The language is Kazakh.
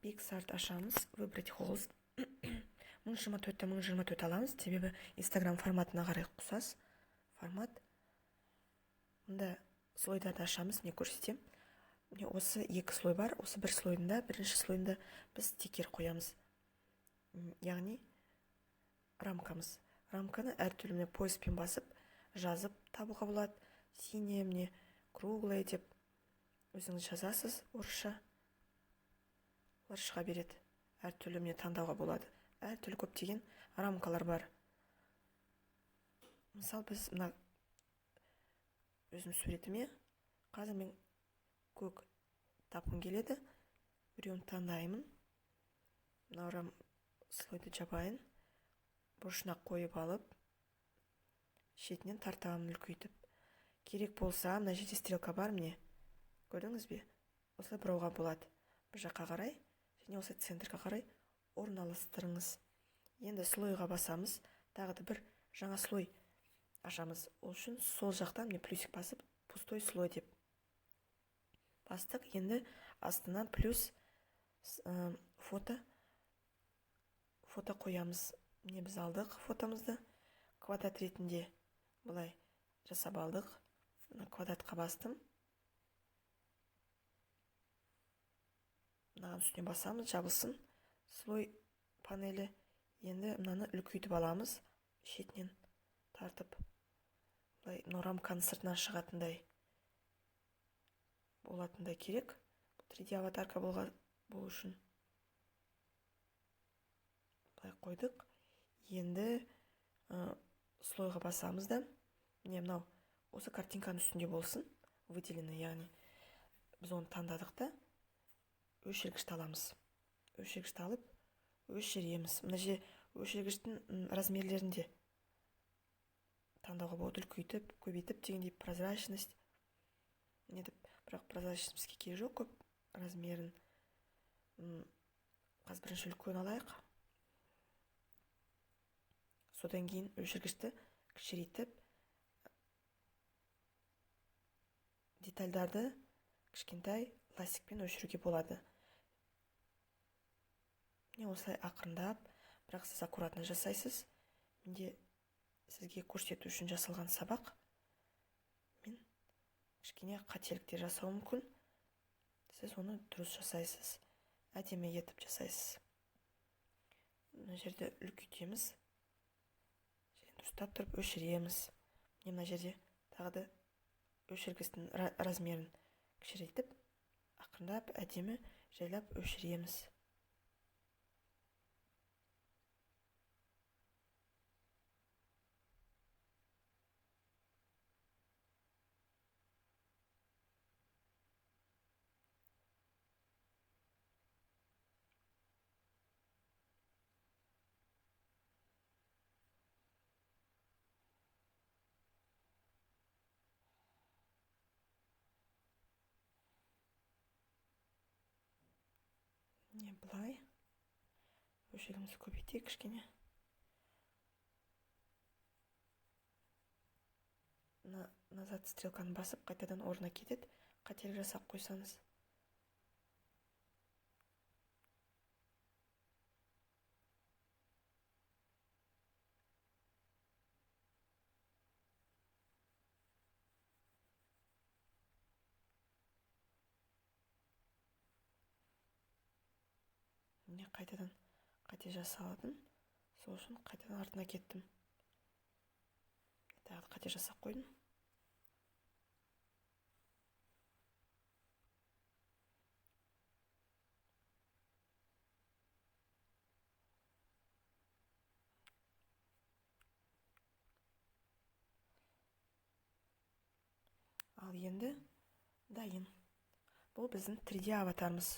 PicsArt ашамыз, выбрать холст. 1024-те 1024 аламыз, себебі Instagram форматына қарай ұқсас формат. Мұнда слойдарды ашамыз, міне көрсетемін. Міне осы екі слой бар, осы бір слойында, бірінші слойында біз стикер қоямыз. Яғни рамкамыз. Рамканы әртүрлі міне поискпен басып, жазып табуға болады. Синяя, міне круглая деп өзіңіз жазасыз орысша. Олар шыға береді. Әртүрлі міне таңдауға болады. Әртүрлі көптеген рамкалар бар. Мысал біз мына өзім суретіме қазір мен көк тапқым келеді. Біреуін таңдаймын. Мына слойды жабайын. Бұрышына қойып алып, шетінен тартамын үлкейтіп. Керек болса, мына жерде стрелка бар, міне. Көрдіңіз бе? Осылай бұрауға болады. Бір жаққа қарай және осы центрге қарай орналастырыңыз. Енді слойға басамыз. Тағы да бір жаңа слой ашамыз. Ол үшін сол жақтан міне плюсик басып, пустой слой деп бастық. Енді астына плюс фото қоямыз. Міне біз алдық фотомызды. Квадрат ретінде былай жасап алдық. Мына квадратқа бастым. Мынаның үстіне басамыз, жабылсын слой панелі. Енді мынаны үлкейтіп аламыз, шетінен тартып. Былай мынау рамканың сыртынан шығатындай болатындай керек. Бұл 3D аватарка болу үшін. Былай қойдық. Енді слойға басамыз да. Міне мынау осы картинканың үстінде болсын, выделенный, яғни біз оны таңдадық та өшіргішті аламыз. Өшіргішті алып өшіреміз. Мына жерде өшіргіштің размерлерін де таңдауға болады, үлкейтіп, көбейтіп дегендей, прозрачность не деп, бірақ прозрачность бізге керегі жоқ көп размерін. Қазір бірінші үлкен алайық. Содан кейін өшіргішті кішірейтіп, детальдарды кішкентай ластикпен өшіруге болады. Міне осылай ақырындап, бірақ сіз аккуратно жасайсыз. Менде сізге көрсету үшін жасалған сабақ. Мен кішкене қателіктер жасауым мүмкін. Сіз оны дұрыс жасайсыз, әдемі етіп жасайсыз. Мына жерде үлкейтеміз. Және дұрыстап тұрып өшіреміз. Міне мына жерде тағы да өшіргіштің размерін кішірейтіп, ақырындап әдемі жайлап өшіреміз. Міне былай өшігімізді көбейтейік кішкене. Назад стрелканы басып қайтадан орнына кетеді. Қателік жасап қойсаңыз. Міне қайтадан қате жасадым. Сол үшін қайтадан артына кеттім. Тағы да қате жасап қойдым. Ал енді дайын. Бұл біздің 3D аватарымыз.